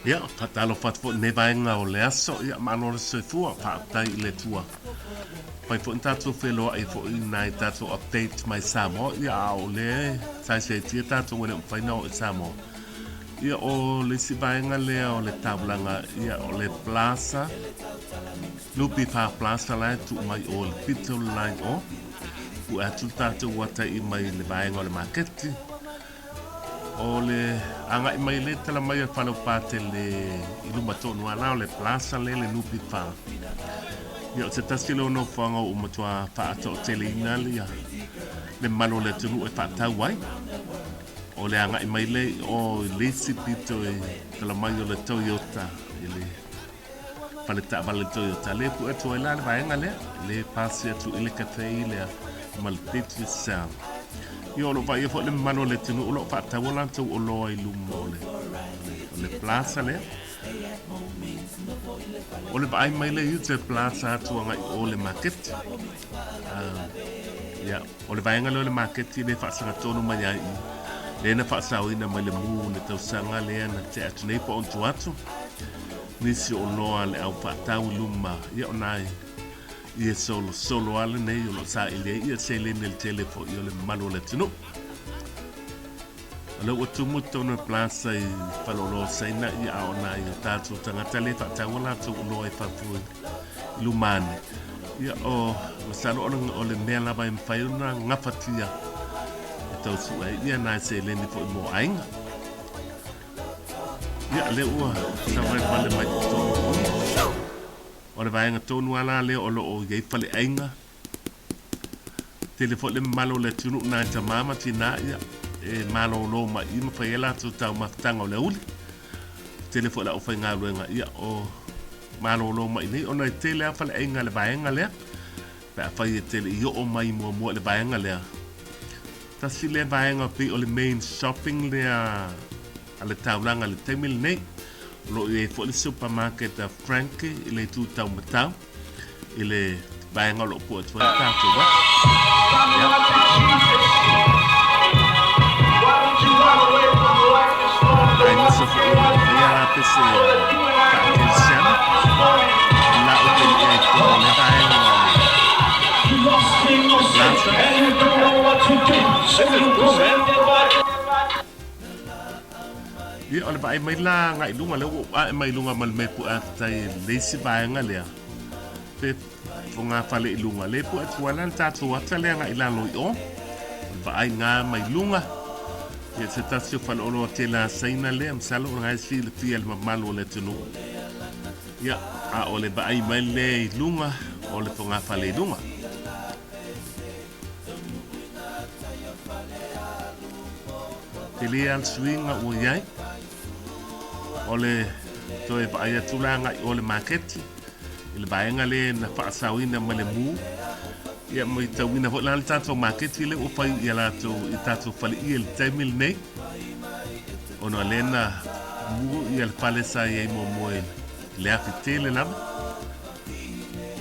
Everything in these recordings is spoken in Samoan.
Ia, faatalofa atu foi i lenei vaega o le aso, ia malo le soifua, faafetai i le Atua. Fai foi na tatou feloai foi i nai tatou update mai Samoa, ia a o lea e saisaitia tatou e le o mafai ona oo i Samoa. Ia o le isi vaega lea o le taulaga, ia o le Plaza, NPF Plaza la e tuu mai o le pito le la i o. Pue atu le tatou ata i mai le vaega o le maketi. O le agai mai le tala mai a Faleupatele i luma tonu lava la o le plaza lea le NPF. Ia o se tasi lea o nofoaga ua matua faatoateleina le mamalu o le atunuu e faatau ai. O le agai mai lea i o i le isi pito i tala mai o le Toyota i le fale taavale Toyota lea e pue atu ai la le vaega lea, lea e pasi atu i le cafe lea ma le Digicel. Ia o lo o vaaia foi le mamalu o le atunuu o lo o faatau a latou oloa i luma o le, o le plaza lea. O le vaai mai lea i uta plaza atu agai i o le maketi. Ia, o le vaega lea o le maketi lea e faasagatonu mai ai i lea na faasaoina mai le mu i le tausaga lea na tea atu nei po o ona tua atu. Nisi o oloa a le au faatau i luma, ia o nai ie solosolo lava lenei o lo o saili ai ia seleni le tele foi o le mamalu o le atunuu. O lea ua tumu i totonu o le plaza i faleoloa o Saina, ia a o nai o tatou tagata lea e faatau a latou oloa i fafo i luma ane. Ia o masalo o le mea lava e mafai ona gafatia e tau sue ai ia nai seleni foi mo aiga. Ia lea ua savali mai totonu o le vaega tonu lava la lea o lo o i ai faleaiga. Tele foi le mamalu o le atunuu nai tama ma tina ia e malolo mai i ma fai ai latou taumafataga o le auli. Tele foi le aufaigaluega ia o malolo mai nei ona e tele lava faleaiga a le vaega lea pe afai e tele i oo mai muamua i le vaega lea. Tasi lea vaega pei o le main shopping lea a le taulaga i le taimi lenei. O lo o i ai foi le supermarket a Frankie i le itu taumatau i le vaega o lo o pue atu ai le tatou ata. Ia. Aemaise foi o lo o faia la pese faakerisiano la o te liʻi ai totonu o lea vaega o le plaza. Ia, o le vaai mai la agai i luga, lea ua ou ae mai luga ma le mea e pue atu tai i le isi vaega lea, pe fogafale i luga, lea e pue atu ai la le tatou ata lea agai i lalo i o, o le vaaiga mai luga, ia se tasi o faleoloa tele a Saina lea, masalo o lena e silafia e le mamalu o le atunuu. Ia, a o le vaai mai lea i luga o le fogafale i luga. Tele lava le suiga ua i ai, o le toe vaai atu la agai i o le maketi i le vaega lea na faasaoina mai le mu. Ia matauina foi la le tatou maketi lea ua fai i a latou i tatou faleie i le taimi lenei ona o lea na mu ia le fale sa i ai muamua i le afi tele lava.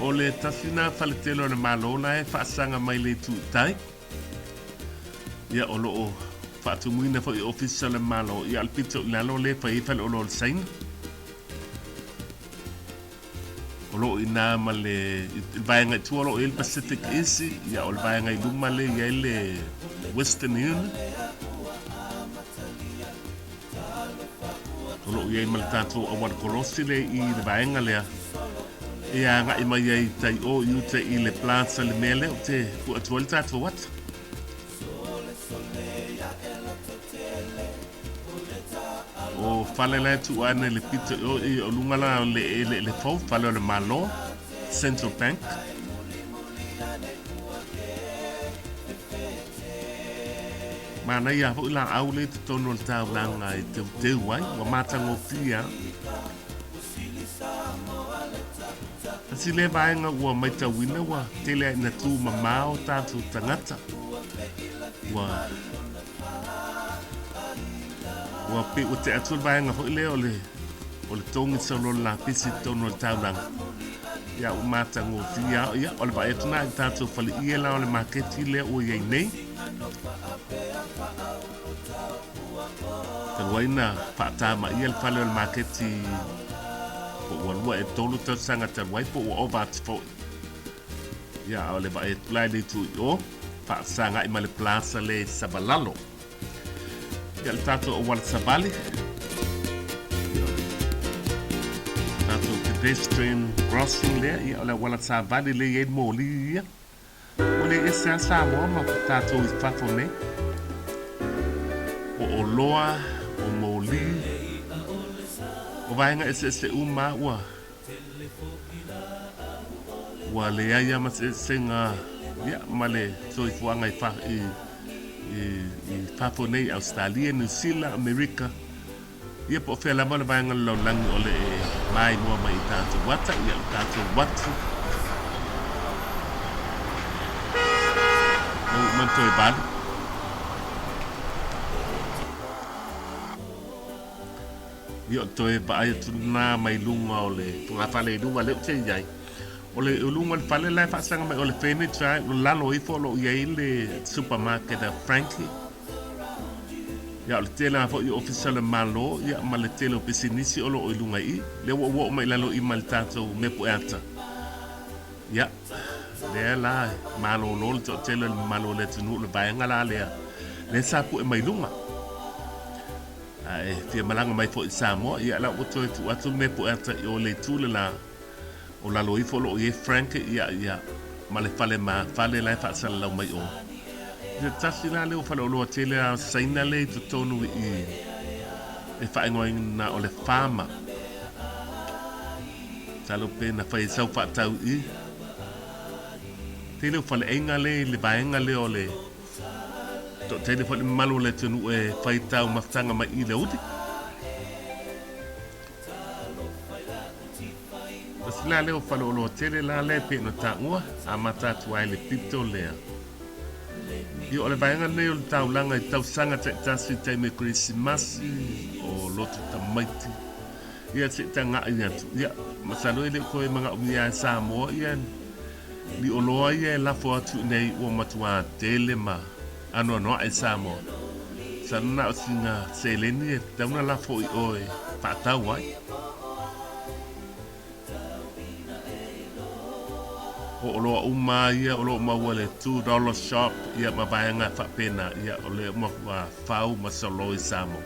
O le tasi lena fale tele o le Malo la e faasaga mai le itu i tai. Ia o lo o faatumuina foi i ofisa o le Malo, ia a o le pito i lalo lea e fai ai faleoloa o le Saina. O lo o i ina ma le vaega i tua o lo o i ai le Pacific Easy, ia o le vaega i luma lea e i ai le Western Union. O lo o i ai ma le tatou auala kolosi lea i le vaega lea e agai mai ai i tai o i uta i le plaza le mea lea o te pue atu ai le tatou ata. O fale la e tuu ane le pito i o i o luga la o le eleele fou, fale o le Malo, Central Bank. Manaia foi laau lea i totonu o le taulaga e teuteu ai, ua matagofie lava. Tasi lea vaega ua maitauina ua tele lava ina tumamao tatou tagata. Ua ua pei ua tea atu le vaega foi lea o le o le togi solo o le lapisi i totonu o le taulaga. Ia ua matagofie lava. Ia o le vaai atu lena i le tatou faleie la o le maketi lea ua i ai nei. Talu ai na faatamaia le fale o le maketi po ua 2 ea 3 tausaga talu ai po ua ova atu foi. Ia, a o le vaai atu la i le itu i o, faasagai ma le plaza lea i Savalalo. Ia, le tatou auala savali. Ia, tatou pedestrian crossing lea, ia, o le auala savali lea e i ai le moli ia. Ua le ese lava Samoa ma tatou i fafo nei. O oloa, o moli, o vaega eseese uma ua ua leai lava ma se eseesega ia ma le soifuaga i fa, i, i, i fafo nei i Ausetalia, Niu Sila, Amerika, ia po o fea lava le vaega o le lalolagi o le e maimoa mai i tatou ata, ia le tatou uatu. Lea ua uma ona toe 8. Ia o toe vaai atu lena mai luga o le togafale i luga lea ou te i ai. O le o luga o le fale la e faasaga mai o le furniture o lalo ifo o lo o i ai le supermarket a Frankie. Ia o le tele lava foi o ofisa o le Malo ia ma le tele o pisinisi o lo o i luga i i. Lea ua ou oo mai i lalo i ma le tatou mepu e ata. Ia, lea la e malolo le toatele o le mamalu o le atunuu i le vaega la lea, lea sa pue mai luga. A e fia malaga mai foi i Samoa, ia la ua toe tuu atu le mepu e ata i o le itu le la o lalo ifo o lo o i ai Frank, ia, ia, ma le fale ma fale la e faasalalau mai o. Ia tasi la lea o faleoloa tele a Saina lea i totonu i i e faaigoaina o le Farmer. Masalo pe na fai ai sau faatau i i. Tele o faleaiga lea i le vaega lea o le Toatele foi le mamalu o le atunuu e fai taumafataga mai i le uli. Tasi la lea o faleoloa tele la lea e pei ona taua, amata atu ai le pito lea. Ia o le vaega lenei o le taulaga i tausaga taitasi i taimi o Kerisimasi, o lotu tamaiti, ia se i tagai atu. Ia, masalo e le o toe manaomia e Samoa ia Lioloa ia e lafo atu i inei ua matuā tele ma anoanoaʻe Samoa. Masalo na o sina seleni e tatau ona lafo i o e faatau ai. O oloa uma ia o lo o maua i le $2 shop ia ma vaega faapena ia o lea ua fau ma solo i Samoa.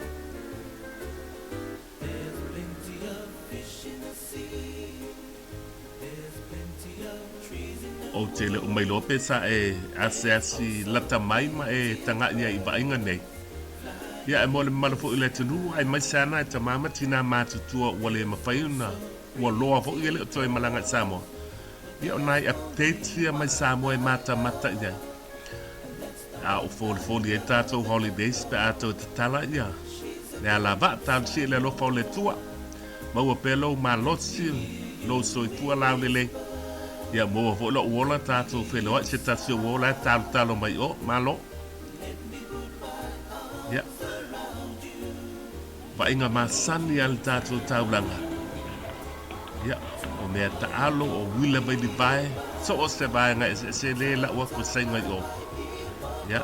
Ou te le o mailoa pe sa e asiasi lata mai ma e tagaʻi ai i vaaiga nei. Ia, e mo le mamalu foi o le atunuu, aemaise ana e tama ma tinā matutua ua le mafai ona ua loa foi e le o toe malaga i Samoa. Ia, o nai updates ia mai Samoa e matamata i ai. A o folifoli ai tatou holidays pe a toe tatala ia le alavaa, talosia i le alofa o le Atua. Maua pea lou malosi, lou soifua laulelei. Ia maua foi lou ola tatou feiloai se tasi ou ola e talotalo mai o. Malo. Ia. Vaaiga masani a le tatou taulaga. Ia, o mea taalo, o uila mai livae, so o se vaega eseese le lau aku e saina i o. Ia.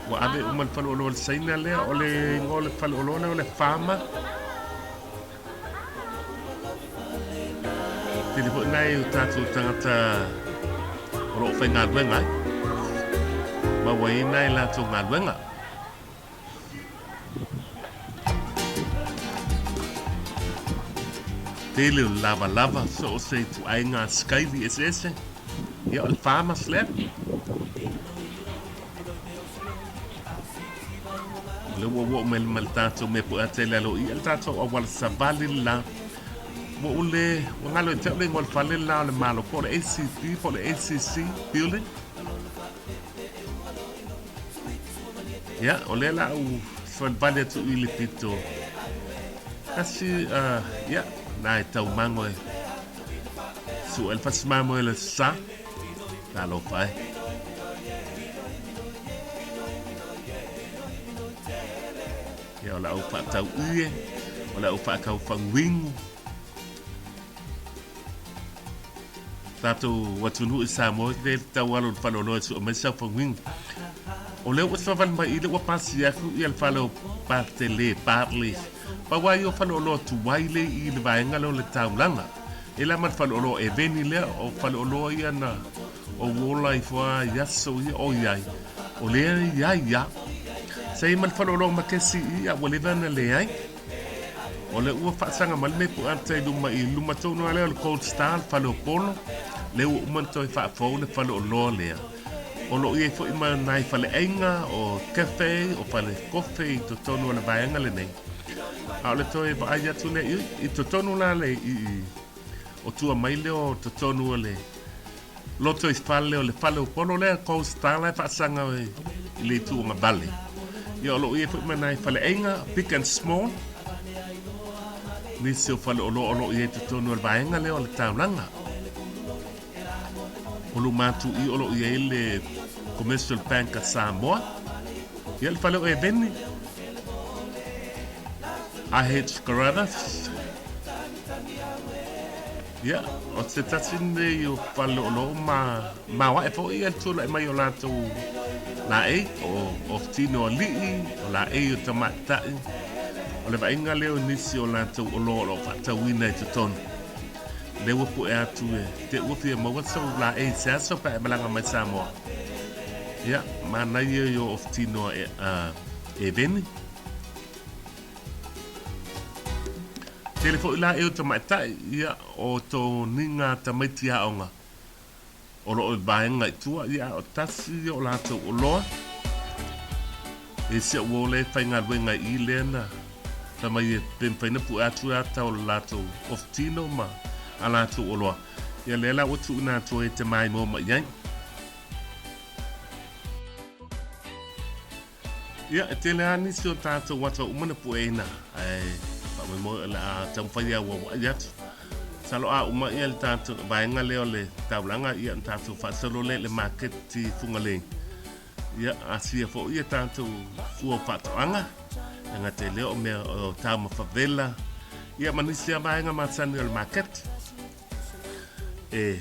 Ua ave uma le faleoloa le Saina lea, o le igoa o le faleoloa lea o le Farmer. Tele foi nai o tatou tagata o lo o faigaluega ai. Maua ai nai latou galuega. Tele o le lavalava, so o se ituaiga skaili eseese. Ia o le farmers lea. O lea ua oo mai ma le tatou mea poea tele alo i le tatou auala savali le la. Ua ou le, ua galo ia te au le igoa o le fale le la o le Malo, po o le ACP, po o le ACC building. Ia, o lea la u valivali atu i le pito. Tasi, uh, ia, na e taumago e sua le fasimamoe le sa. Talofa e. Ia, o le au faatau ie, o le au faatau faguinu. Tatou atunuu i Samoa e le tau alo i le faleoloa e sue mai sau faguiga. O lea ua savali mai i le ua pasi atu ia le fale o Patele, Bartley. Pau lava ia o faleoloa tuai lea i le vaega lea o le taulaga. E la ma le faleoloa Eveni lea, o faleoloa ia na ou ola ifo lava i aso ia o i ai. O lea e i ai lava. Sa i ai ma le faleoloa makesi i i a ua leva ona leai. O lea ua faasaga mai le mea pueata i luma i luma tonu lava lea o le Gold Star, le fale o polo, lea ua uma ona toe faafou le faleoloa lea. O lo o i ai foi ma nai faleaiga, o cafe, o fale kofe i totonu o le vaega lenei. A o le toe vaai atu lea i, i totonu la le i, i o tua mai lea o totonu o le loto i fale o le fale o polo lea, Gold Star la e faasaga i le itu o Gavale. Ia o lo o i ai foi ma nai faleaiga, big and small, nisi o faleoloa o lo o i ai i totonu o le vaega lea o le taulaga. O luma atu i o lo o i ai le Commercial Bank a Samoa. Ia le fale o Eveni. IH Carruthers. Ia, o se tasi lenei o fale o lo o ma, maoae foi ia le tulai mai o latou laei, o, o tino alii, o laei o tamaitai. O le vaaiga lea o nisi o latou oloa o lo o faatauina i totonu. Lea ua pue atu e te ua fia maua sou laei i se aso pe a e malaga mai Samoa. Ia, manaia i o ofutinoa e, uh, e veni. Tele foi laei o tamaitai, ia, o tō ninga tamaiti aoga. O lo o i vaega i tua, ia, o tasi ia o latou oloa. E si au uo lea e faigaluega i i lea na fai mai e pe mafai ona pue atu e ata o le latou ofutino ma a latou oloa. Ia lea la ua tuuina atu ai e te maimoa mai ai. Ia, e tele lava nisi o tatou ata uma na pueina, ae faamoemoe o le a taumafai e auauai atu. Masalo a uma ia le tatou vaega lea o le taulaga, ia ona tatou faasolo lea i le maketi Fugalei. Ia, asia foi ia tatou fua o faatoaga, e gata i lea o mea o taumafa vela, ia ma nisi lava vaega masani o le maketi. E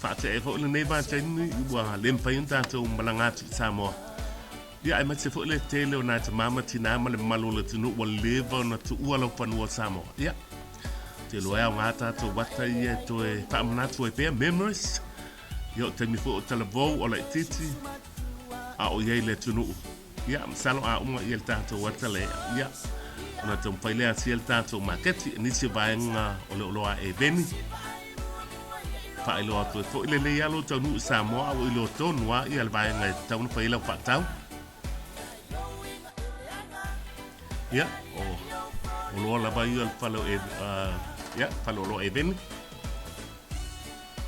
faatea ai foi lenei vaitaimi ua le mafai ona tatou malaga atu i Samoa. Ia, aemaise foi le tele o nai tama ma tinā ma le mamalu o le atunuu ua leva ona tuua lau fanua o Samoa. Ia, ou te iloa e aoga tatou ata ia e toe faamanatu ai pea, memories. Ia, o taimi foi o talavou, o laitiiti, a o i ai le atunuu. Ia, masalo a uma ia le tatou ata lea, ia, ona taumafai lea asia le tatou maketi, nisi o vaega o le oloa a Eveni. Faailoa atu ai foi lelei lava lou taunuu i Samoa a ua iloa tonu lava ia le vaega e tatau ona fai ai lau faatau. Ia, o oloa lava ia o le fale o, uh, ia, fale oloa Eveni.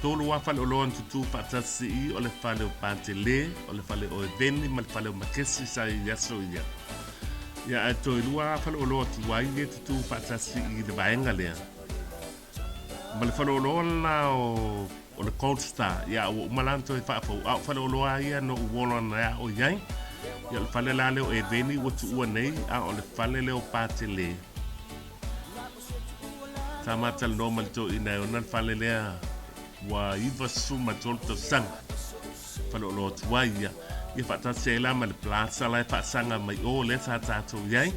Tolu lava faleoloa na tutū faatasi i o le fale o Patele, o le fale o Eveni ma le fale o Makesi sa i aso ia. Ia ae toe lua lava faleoloa tuai ia tutū faatasi i le vaega lea. Ma le faleoloa la o, o le Gold Star, ia ua uma la ona toe faafou, a o faleoloa lava ia na ou ola na aʻo i ai. Ia o le fale la lea o Eveni ua tuua nei, a o le fale lea o Patele. Sa ma talanoa ma le toeaina e ona le fale lea ua 93 tausaga. Faleoloa tuai ia. Ia faatasi ai la ma le plaza la e faasaga mai o lea sa tatou i ai.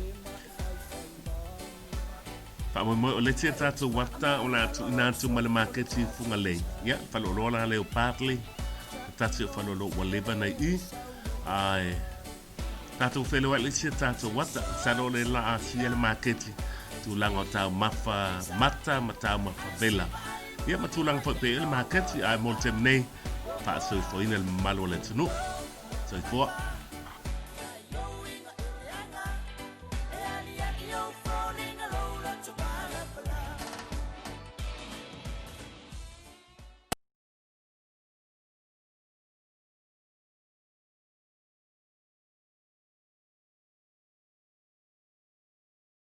Faamoemoe o le isi a tatou ata o le a tuuina atu ma le maketi i Fugalei. Ia, faleoloa la lea o Bartley. Tasi o faleoloa ua leva nei i. Ae Tatou feiloai le isi a tatou ata, masalo o le la asia le maketi, tulaga o taumafa mata ma taumafa vela. Ia ma tulaga foi pei le maketi, ae mo le taimi nei, faasoifuaina le mamalu o le atunuu. Soifua.